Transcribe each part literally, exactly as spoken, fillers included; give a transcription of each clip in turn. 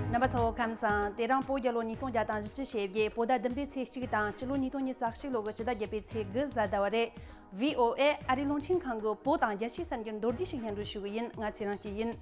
རྣམ་པ་ཚོ་ཁམས་བཟང་། དེ་རིང་བོད་རྒྱལ་ལོ་ཉིས་སྟོང་བརྒྱ་དང་བཞི་བཅུ་ཞེ་བརྒྱད། བོད་ཟླ་བདུན་པའི་ཚེས་གཅིག་དང་། སྤྱི་ལོ་ཉིས་སྟོང་ཉི་ཤུ་རྩ་གཅིག་ལོ་གི་ཕྱི་ཟླ་བརྒྱད་པའི་ཚེས་དགུ་གཟའ་ཟླ་བ་རེད། བྷི་ཨོ་ཨེ་ཨ་རིའི་རླུང་འཕྲིན་ཁང་གི་བོད་དང་རྒྱལ་སྤྱིའི་གསར་འགྱུར་མདོར་བསྡུས་ཤིག་སྙན་སྒྲོན་ཞུ་གི་ཡིན། ང་ཚེ་རིང་སྐྱིད་ཡིན།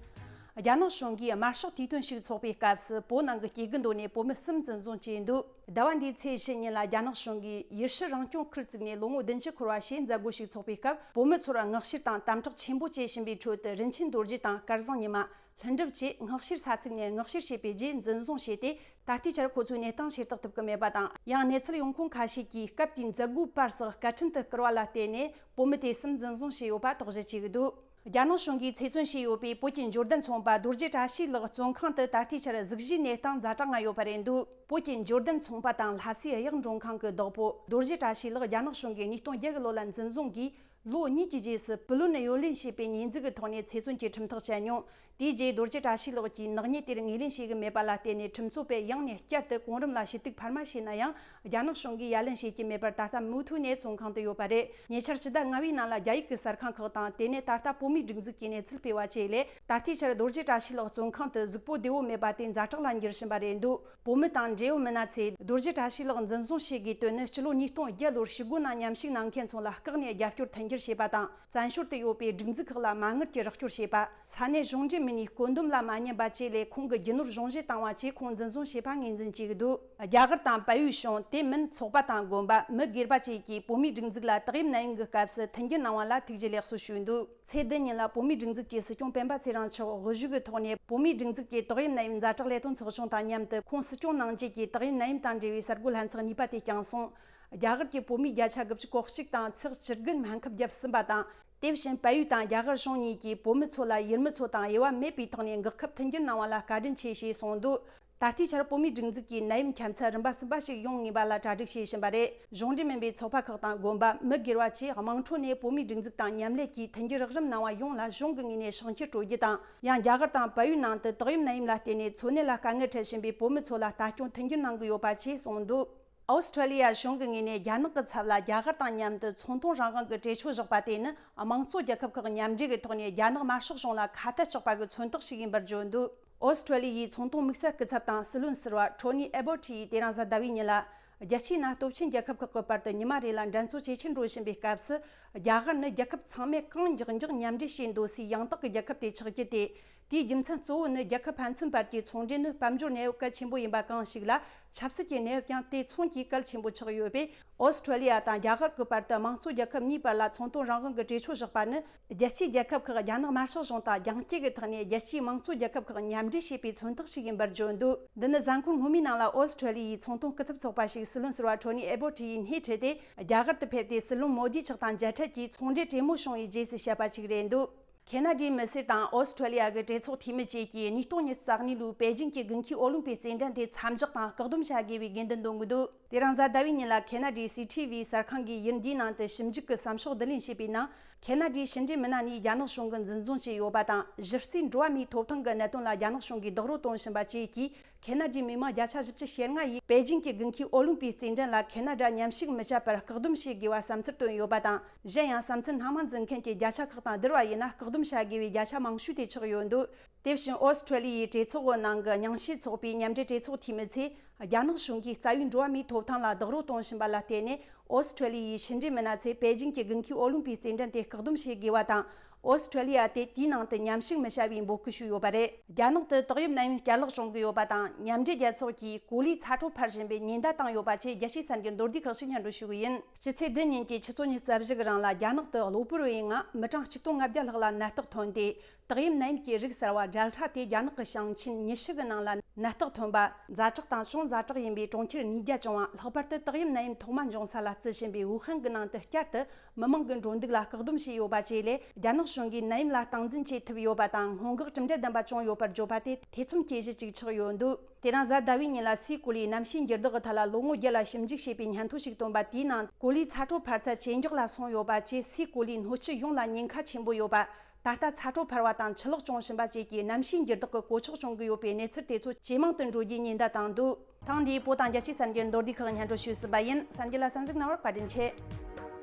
རྒྱ་ནག་གཞུང་གིས་དམར་ཤོག་དུས་སྟོན་ཞིག་འཚོགས་པའི་སྐབས་སུ་བོད་ནང་གི་སྐྱེ་རྒུ་མདོ་ནས་བོད་མི་གསུམ་འཛིན་བཟུང་བྱས་འདུག་ཟླ་བ་འདིའི་ཚེས་བཞི་ཉིན་ལ་རྒྱ་ནག་གཞུང་གིས་ཡུལ་ཤུལ་རང་སྐྱོང་ཁུལ་བཙུགས་ནས་ལོ་ངོ་བདུན་ཅུ་འཁོར་བ་ཞེས་མཛད་སྒོ་ཞིག་འཚོགས་པའི་སྐབས། བོད་མི་ཚོར་མངགས་བཤེར་དང་དམ་དྲག་ཆེན་པོ་བྱེད་བཞིན་པའི་ཁྲོད་དུ། རིན་ཆེན་རྡོ་རྗེ་དང་སྐལ་བཟང་ཉི་མ། ལྷུན་གྲུབ་བཅས་མངགས་བཤེར་ས་ཚིགས་ནས་མངགས་བཤེར་བྱས་པའི་རྗེས་འཛིན་བཟུང་བྱས་ཏེ། ད་ལྟའི་ཆར་ཁོ་ཚོའི་གནས་སྟངས་ཤེས་རྟོགས་ཐུབ་ཀྱི་མེད་པ་དང་། ཡང་གནས་ཚུལ་ཡོང་ཁུངས་ཁ་ཤས་ཀྱིས། སྐབས་དེའི་མཛད་སྒོའི་བར་སོགས་སྐད་འཕྲིན་དུ་བསྐུར་བ་ལ་བརྟེན་ནས། བོད་མི་དེ་གསུམ་འཛིན་བཟུང་བྱས་ཡོད་པ་དོགས་གཞི་བྱེད་ཀྱི་འདུག་རྒྱ་ནག་གཞུང་གིས་ཚེ་བཙོན་བྱས་ཡོད་པའི་བོད་ཀྱི་འབྱོར་ལྡན་ཚོང་པ་རྡོ་རྗེ་བཀྲ་ཤིས་ལགས་བཙོན་ཁང་དུ་ད་ལྟའི་ཆར་གཟུགས་གཞིའི་གནས་སྟངས་ཛ་དྲག་ངང་ཡོད་པ་རེད་འདུག་བོད་ཀྱི་འབྱོར་ལྡན་ཚོང་པ་དང་ལྷ་སའི་གཡག་མགྲོན་ཁང་གི་བདག་པོ་རྡོ་རྗེ་བཀྲ་ཤིས་ལགས་རྒྱ་ནག་གཞུང་གིས་ཉིས་སྟོང་བརྒྱད་གི་ལོ་ལ་འཛིན་བཟུང་གིས། ལོ་གཉིས་ཀྱི་རྗེས་སུ་བུ་ལོན་གཡོ་ལེན་བྱས་པའི་ཉེས་འཛུགས་ཀྱི་ཐོག་ནས་ཚེ་བཙོན་གྱི་ཁྲིམས་ཐག་བཅད་མྱོང་། དེའི་རྗེས་རྡོ་རྗེ་བཀྲ་ཤིས་ལགས་ཀྱིས་ནག་ཉེས་དེར་ངོས་ལེན་བྱེད་ཀྱི་མེད་པ་ལ་བརྟེན་ནས། ཁྲིམས་རྩོད་པས་ཡང་ནས་བསྐྱར་དུ་གོང་རིམ་ལ་ཞུ་གཏུག་འཕར་མ་བྱས་ན་ཡང་། རྒྱ་ནག་གཞུང་གིས་ཡ་ལན་བྱེད་ཀྱི་མེད་པར། ད་ལྟ་མུ་མཐུད་ནས་བཙོན་ཁང་དུ་ཡོད་པ་རེད། ཉེ་ཆར་ཕྱི་ཟླ་ལྔ་བའི་ནང་ལ་རྒྱ་ཡིག་གི་གསར་ཁང་ཁག་དང་། དེ་ནས་ད་ལྟ་བོད་མིའི་སྒྲིག་འཛུགས་ཀྱིས་གནས་ཚུལ་སྤེལ་བ་བཅས་ལས། ད་ལྟའི་ཆར་རྡོ་རྗེ་བཀྲ་ཤིས་ལགས་བཙོན་ཁང་དུ་གཟུགས་པོ་བདེ་བོ་མེད་པ་དེ་ཛ་དྲག་ལ་འགྱུར་བཞིན་པ་རེད་འདུག་བོད་མི་དང་འབྲེལ་ཡོད་མི་སྣ་ཚོས་རྡོ་རྗེ་བཀྲ་ཤིས་ལགས་འཛིན་བཟུང་བྱེད་དགོས་དོན་ནི། སྤྱི་ལོ་ཉིས་སྟོང་བརྒྱད་ལོར་ཞི་རྒོལ་ནང་མཉམ་ཞུགས་གནང་མཁན་ཚོ་ལ་བཀག་ནས་རྒྱབ་སྐྱོར་མཐུན་འགྱུར་བྱས་པ་དང་། བཙན་བྱོལ་དུ་ཡོད་པའི་སྒྲིག་འཛུགས་ཁག་ལ་མ་དངུལ་གྱི་རོགས་སྐྱོར་བྱས་པ། ས་གནས་གཞུང་འབྲེལ་མི་སྣའི་བཀོད་འདོམས་ལ་མ་ཉན་པ་བཅས་ལས། ཁོང་གི་རྒྱུ་ནོར་གཞུང་བཞེས་བཏང་བ་བཅས། ཁོང་འཛིན་བཟུང་བྱས་པ་ངོས་འཛིན་བྱས་འདུག་རྒྱ་གར་དང་བལ་ཡུལ་གཞུང་། དེ་མིན་ཚོགས་པ་དང་དགོན་པ། མི་སྒེར་པ་བཅས་ཀྱིས་བོད་མིའི་སྒྲིག་འཛུགས་ལ་དག་ཡིབ་ནད་ཡམས་ཀྱི་སྐབས་སུ་མཐུན་འགྱུར་གནང་བ་ལ་ཐུགས་རྗེ་ལེགས་གསོ་ཞུས་འདུག་ཚེས་བདུན་ཉིན་ལ་བོད་མིའི་སྒྲིག་འཛུགས་ཀྱི་སྲིད་སྐྱོང་སྤེན་པ་ཚེ་རིང་མཆོག་དབུ་བཞུགས་ཀྱི་ཐོག་ནས། བོད་མིའི་སྒྲིག་འཛུགས་ཀྱི་དག་ཡིབ་ནད་ཡམས་ཛ་དྲག་ལས་དོན་ཚོགས་ཆུང་དང་མཉམ་དུ། ཁོང་སྲིད་སྐྱོང་གནང་རྗེས་ཀྱི་དག་ཡིབ་ནད་ཡམས་དང་འབྲེལ་བའི་གསར་འགོད་ལྷན་ཚོགས་གཉིས་པ་དེ་བསྐྱངས་སོང་། རྒྱ་གར་གྱི་བོད་མིའི་བརྒྱ་ཆ་དགུ་བཅུ་གོ་གཅིག་དང་ཚེག་བཅུ་དགུ་སྨན་ཁབ་བརྒྱབ་ཟིན་པ་དང་། དེ་བཞིན་བལ་ཡུལ་དང་རྒྱ་གར་གཞུང་གཉིས་ཀྱིས་བོད་མི་ཚོ་ལ་ཡུལ་མི་ཚོ་དང་དབྱེ་བ་མེད་པའི་ཐོག་ནས་འགག་ཁབ་མཐུན་འགྱུར་གནང་བ་ལ་བཀའ་དྲིན་ཆེ་ཞེས་གསུངས་འདུག་ད་ལྟའི་ཆར་བོད་མིའི་སྒྲིག་འཛུགས་ཀྱིས་ནད་ཡམས་ཁྱབ་ཚད་རིམ་པ་གསུམ་པ་ཞིག་ཡོང་ངེས་པ་ལ་གྲ་སྒྲིག་བྱེད་བཞིན་པ་རེད། གཞུང་འབྲེལ་མིན་པའི་ཚོགས་པ་ཁག་དང་དགོན་པ། མི་སྒེར་བ་བཅས་དམངས་ཁྲོད་ནས་བོད་མིའི་སྒྲིག་འཛུགས་དང་མཉམ་ལས་ཀྱིས་མཐུན་འགྱུར་རོགས་རམ་གནང་བ་ཡོངས་ལ་གཞུང་གི་ངོས་ནས་ཕྱག་འཁྱེར་སྤྲོད་རྒྱུ་དང་། ཡང་རྒྱ་གར་དང་བལ་ཡུལ་ནང་དུ་དག་ཡིབ་ནད་ཡམས་ལ་བརྟེན་ནས་འཚོ་གནས་ལ་དཀའ་ངལ་འཕྲད་བཞིན་པའི་བོད་མི་ཚོ་ལ་ལྟ་སྐྱོང་མཐུན་འགྱུར་གནང་གི་ཡོད་པ་བཅས་གསུངས་འདུག་ཨོ་སི་ཁྲུ་ལི་ཡ་གཞུང་གི་ངོས་ནས་རྒྱ་ནག་གི་ཚབ་ལ་རྒྱ་གར་དང་མཉམ་དུ་ཚོང་དོན་རང་དབང་གི་གྲོས་ཆོད་བཞག་པ་དེ་ནི། དམངས་གཙོ་རྒྱལ་ཁབ་ཁག་མཉམ་འབྲེལ་གྱི་ཐོག་ནས་རྒྱ་ནག་དམར་ཤོག་གཞུང་ལ་ཁ་གཏད་གཅོག་པ་གི་མཚོན་རྟགས་ཤིག་ཡིན་པར་བརྗོད་འདུག་ཨོ་སི་ཁྲུ་ལི་ཡའི་ཚོང་དོན་དམིགས་བསལ་སྐུ་ཚབ་དང་སྲིད་བློན་ཟུར་པ་ཁྲོ་ནི་ཨེ་བོ་ཊི་ཡིས་དེ་རིང་གཟའ་ཟླ་བའི་ཉིན་ལ། རྒྱལ་སྤྱིའི་ནང་སྟོབས་ཆེན་རྒྱལ་ཁབ་ཁག་གི་བར་དུ་ཉི་མ་རེ་ལ་འགྲན་རྩོད་ཇེ་ཆེར་འགྲོ་བཞིན་པའི་སྐབས་སུ། རྒྱ་གར་ནི་རྒྱལ་ཁབ་ཚང་མས་གང་མགྱོགས་མགྱོགས་མཉམ་འབྲེལ་བྱེད་འདོད་སའི་ཡང་དག་གི་རྒྱལ་ཁབ་དེ་ཆགས་རྒྱུ་སྟེ། དེའི་རྒྱུ་མཚན་གཙོ་བོ་ནི། རྒྱལ་ཁབ་ཕན་ཚུན་བར་གྱི་ཚོང་འབྲེལ་ནི་དཔལ་འབྱོར་གནས་བབ་གལ་ཆེན་པོ་ཡིན་པ་གང་ཞིག་ལ། ཆབ་སྲིད་ཀྱི་གནས་བབ་ཀྱང་དེ་མཚུངས་ཀྱིས་གལ་ཆེན་པོ་ཆགས་ཡོད་པས། ཨོ་སི་ཁྲུ་ལི་ཡ་དང་རྒྱ་གར་གྱི་བར་དུ་དམངས་གཙོ་རྒྱལ་ཁབ་གཉིས་བར་ལ་ཚོང་དོན་རང་དབང་གི་གྲོས་ཆོད་བཞག་པ་ནི། རྒྱལ་སྤྱིའི་རྒྱལ་ཁབ་ཁག་རྒྱ་ནག་དམར་ཤོག་གཞུང་དང་རྒྱང་བཀྱེད་ཀྱི་ཐོག་ནས་རྒྱལ་སྤྱིའི་དམངས་གཙོ་རྒྱལ་ཁབ་ཁག་མཉམ་འབྲེལ་བྱེད་པའི་མཚོན་རྟགས་ཤིག་ཡིན་པར་བརྗོད་འདུག་འདི་ནི་གཟའ་འཁོར་སྔོན་མའི་ནང་ལ་ཨོ་སི་ཁྲུ་ལི་ཡའི་ཚོང་དོན་སྐུ་ཚབ་ཚོགས་པ་ཞིག་སྲིད་བློན་ཟུར་པ་ཁྲོ་ནི་ཨེ་བོ་ཊི་ཡིས་སྣེ་ཁྲིད་དེ། རྒྱ་གར་དུ་ཕེབས་ཏེ་སྲིད་བློན་མོ་དི་མཆོག་དང་མཇལ་འཕྲད་ཀྱིས་ཚོང་འབྲེལ་གྲོས་མོལ་བྱུང་བའི་རྗེས་སུ་བཤད་པ་ཞིག་རེད་འདུག་ཁེ་ན་ཌའི་མི་སེར་དང་ཨོ་སི་ཁྲུ་ལི་ཡ་གི་གྲོས་ཚོགས་འཐུས་མི་བཅས་ཀྱིས་ཉིས་སྟོང་ཉི་ཤུ་རྩ་གཉིས་ལོའི་པེ་ཅིང་གི་དགུན་ཁའི་ཨོ་ལིམ་པིག་རྩེད་འགྲན་དེ་མཚམས་འཇོག་དང་བཀག་སྡོམ་བྱ་དགོས་པའི་དགོས་འདུན་འདོན་གྱི་འདུག་དེ་རིང་གཟའ་ཟླ་བའི་ཉིན་ལ་ཁེ་ན་ཌའི་སི་ཐི་ཝིའི་གསར་ཁང་གིས་ཡུལ་འདིའི་ནང་དུ་ཞིབ་འཇུག་གི་བསམ་ཤོག་བསྡུ་ལེན་བྱས་པའི་ནང་། ཁེ་ན་ཌའི་ཕྱི་འབྲེལ་མི་སྣ་གཉིས་རྒྱ་ནག་གཞུང་གིས་འཛིན་བཟུང་བྱས་ཡོད་པ་དང་། གཞི་རྩའི་འགྲོ་བ་མིའི་ཐོབ་ཐང་གི་གནད་དོན་ལ་རྒྱ་ནག་གཞུང་གིས་རྡོག་རོལ་གཏོང་བཞིན་པ་བཅས་ཀྱིས། ཁེ་ན་ཌའི་མི་མང་བརྒྱ་ཆ་བཞི་བཅུ་ཞེ་ལྔ་ཡིས་པེ་ཅིང་གི་དགུན་ཁའི་ཨོ་ལིམ་པིག་རྩེད་འགྲན་ལ་ཁེ་ན་ཌ་མཉམ་ཞུགས་མི་བྱ་བར་བཀག་སྡོམ་བྱེད་དགོས་པ་བསམ་ཚུལ་བཏོན་ཡོད་པ་དང་། གཞན་ཡང་བསམ་ཚུལ་སྣ་མང་འཛིན་མཁན་གྱི་བརྒྱ་ཆ་ཁག་དང་བསྡུར་བ་ཡིན་ན། བཀག་སྡོམ་བྱ་དགོས་པའི་བརྒྱ་ཆ་མང་ཤོས་དེ་ཆགས་ཡོད་འདུག་དེ་བཞིན་ཨོ་སི་ཁྲུ་ལི་ཡའི་གྲོས་ཚོགས་ནང་གི་ཉུང་ཤས་ཚོགས་པའི་མཉམ་འབྲེལ་གྲོས་ཚོགས་འཐུས་མི་ཚོས། རྒྱ་ནག་གཞུང་གིས་རྩ་བའི་འགྲོ་བ་མིའི་ཐོབ་ཐང་ལ་རྡོག་རོལ་གཏོང་བཞིན་པ་ལ་བརྟེན་ནས། ཨོ་སི་ཁྲུ་ལི་ཡའི་ཕྱི་འབྲེལ་མི་སྣ་ཚོས་པེ་ཅིང་གི་དགུན་ཁའི་ཨོ་ལིམ་པིག་རྩེད་འགྲན་དེ་བཀག་སྡོམ་བྱེད་དགོས་པ་དང་། ཨོ་སི་ཁྲུ་ལི་ཡ་དེ་དེའི་ནང་དུ་མཉམ་ཞུགས་མི་བྱ་བའི་འབོད་སྐུལ་ཞུས་ཡོད་པ་རེད། རྒྱ་ནག་ཏུ་ཏོག་དབྱིབས་ནད་ཡམས་བསྐྱར་ལོག་བྱུང་གི་ཡོད་པ་དང་། མཉམ་འབྲེལ་རྒྱལ་ཚོགས་ཀྱིས་གོ་ལའི་ཚ་དྲོད་འཕར་བཞིན་པའི་ཉེན་བརྡ་བཏང་ཡོད་པ་བཅས་རྒྱལ་སྤྱིའི་གསར་འགྱུར་མདོར་བསྡུས་ཁག་ཞིག་སྙན་སྒྲོན་ཞུ་གི་ཡིན། སྤྱི་ཚེས་བདུན་ཉིན་གྱི་ཆུ་ཚོད་ཉི་ཤུ་རྩ་བཞི་གི་རིང་ལ་རྒྱ་ནག་ཏུ་གློ་བུར་བའི་ངང་མི་གྲངས་ཆིག་སྟོང་ལྔ་བརྒྱ་ལྷག་ལ་ནད་རྟགས་ཐོན་ཏེ། ཏོག་དབྱིབས་ནད་ཡམས་ཀྱི་རིགས་གསར་བ་ཌེལ་ཊ་དེ་རྒྱ་ནག་གི་ཞིང་ཆེན་ཉི་ཤུ་གི་ནང་ལ་ནད་རྟགས་ཐོན་པ། ཛ་དྲག་དང་ཅུང་ཛ་དྲག་ཡིན་པའི་གྲོང་ཁྱེར་ཉིས་བརྒྱ་བྱུང་བ། ལྷག་པར་དུ་ཏོག་དབྱིབས་ནད་ཡམས་ཐོག་མ་འབྱུང་ས་ལ་བརྩི་བཞིན་པའི་ཝུ་ཧན་གྱི་ནང་དུ་བསྐྱར་དུ་མི་མང་གི་འགྲོ་འདུག་ལ་བཀག་སྡོམ་བྱས་ཡོད་པ་བཅས་ལས། རྒྱ་ནག་གཞུང་གིས་ནད་ཡམས་ལ་སྟངས་འཛིན་བྱེད་ཐུབ་ཡོད་པ་དང་། སྔོན་འགོག་གྲུབ་འབྲས་ལྡན་པ་བྱུང་ཡོད་པར་བརྗོད་པ་དེ་ཐེ་ཚོམ་སྐྱེ་གཞི་ཅིག་ཆགས་ཡོད་འདུག་དེ་རིང་གཟའ་ཟླ་བའི་ཉིན་ལ་སའི་གོ་ལའི་གནམ་གཤིས་འགྱུར་ལྡོག་གི་ཐད་ལ་ལོ་ངོ་བརྒྱད་ལ་ཞིབ་འཇུག་བྱས་པའི་སྙན་ཐོ་ཞིག་བཏོན་པ་དེའི་ནང་། གོ་ལའི་ཚ་དྲོད་འཕར་ཚད་ཇེ་མགྱོགས་ལ་སོང་ཡོད་པ་བཅས་སའི་གོ་ལའི་སྣོད་བཅུད་ཡོངས་ལ་ཉེན་ཁ་ཆེན་པོ་ཡོད་པ། ད་ལྟ་ཚ་དྲོད་འཕར་བ་དང་ཆུ་ལོག་འབྱུང་བཞིན་པ་བཅས་ཀྱི་གནམ་གཤིས་འགྱུར་ལྡོག་གི་གོད་ཆག་བྱུང་གི་ཡོད་པའི་གནས་ཚུལ་དེ་ཚོ་ཇེ་མང་དུ་འགྲོ་རྒྱུའི་ཉེན་བརྡ་བཏང་འདུག་ཐེངས་འདིའི་བོད་དང་རྒྱལ་སྤྱིའི་གསར་འགྱུར་མདོར་བསྡུས་ཁག་སྙན་སྒྲོན་ཞུས་ཟིན་པ་ཡིན། གསར་འགྱུར་ལ་གསན་གཟིགས་གནང་བར་བཀའ་དྲིན་ཆེ།